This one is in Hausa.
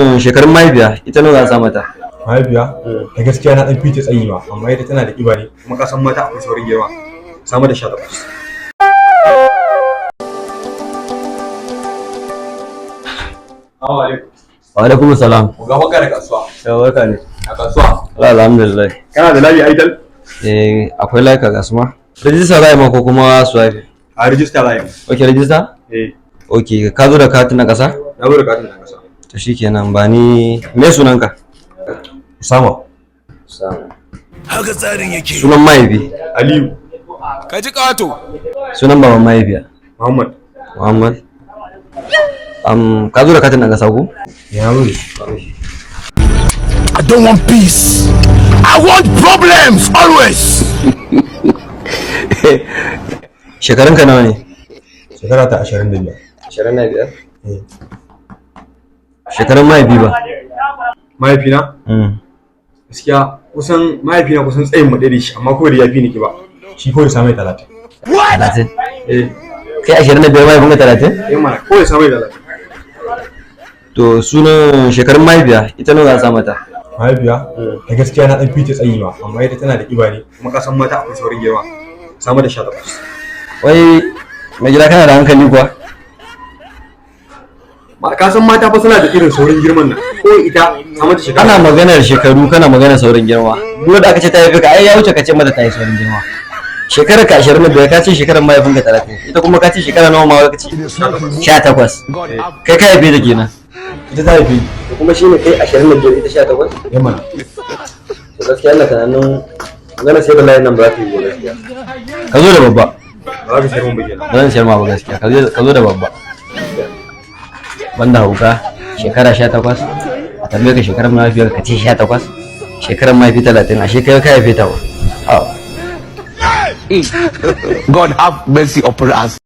Shekarun mahaifiya, ita nawa za a sa mata? Mahaifiya, da gaskiya na dan fita tsayi ma, amma ita tana da kiba ne, kuma ka san mata akwai saurin girma. Sama da 18. Assalamu alaikum. Wa alaikum salam. Ga baka da kasuwa. Ya barka ne. A kasuwa. Allah, alhamdulillah. Kana da layi Aitel? Eh, akwai laika ga su ma. Rijista za a yi ma ko kuma swipe? A rijista layi. Okay, rijista? Eh. Okay, ka zo da katin na kasa? Na zo da katin na kasa. To shikenan, ba ni, me sunanka? Usama. Usama. Haka tsarin yake. Sunan mahaifi? Aliyu. Ka ji ƙato. Sunan baban mahaifiya? Muhammad. Muhammad. Ka zo da katin na kasa ko? Ya zo da shi. I don't want peace. I want problems always. Shekarunka nawa ne? Shekara ta 25. 25. Eh. Shekarun mahaifi ba? Mahaifina? Gaskiya kusan mahaifina kusan tsayin mu ɗaya da shi, amma kawai da ya fi ni kiba. Shi kawai sa mai 30. 30? Eh. Kai 25, mahaifinka 30? Eh mana, kawai sa mai 30. To, sunan shekarun mahaifiya, ita nawa za a sa mata? Mahaifiya, da gaskiya na dan fita tsayi ma, amma ita tana da kiba ne, kuma ka san mata akwai saurin girma. Sama da 18. Wai mai gida, kana da hankali kuwa? Ma ka san mata fa suna da irin saurin girman nan. Ko ita sama da shekara. Ana maganar shekaru, kana maganar saurin girma. Duk da aka ce ta haife ka, ai ya wuce ka ce mata ta yi saurin girma. Shekarar ka 25, ka ce shekarar mahaifinka 30, ita kuma ka ce shekara nawa ma ka ce? 18. Kai ka haife ta kenan? Ita ta haife ni. To kuma shine kai 25, ita 18? Eh mana. To gaskiya ina tunanin maganar sai da layin nan ba za ta yi ba gaskiya. Ka zo da babba. Ba za ka sayar mun ba kenan? Ba zan sayar ma ba gaskiya. Ka zo da babba. Banda hauka, shekara 18, a tambaye ka shekarar mahaifiyar ka ce 18, shekarar mahaifi 30, ashe kai ka haife ta ba. God have mercy upon us.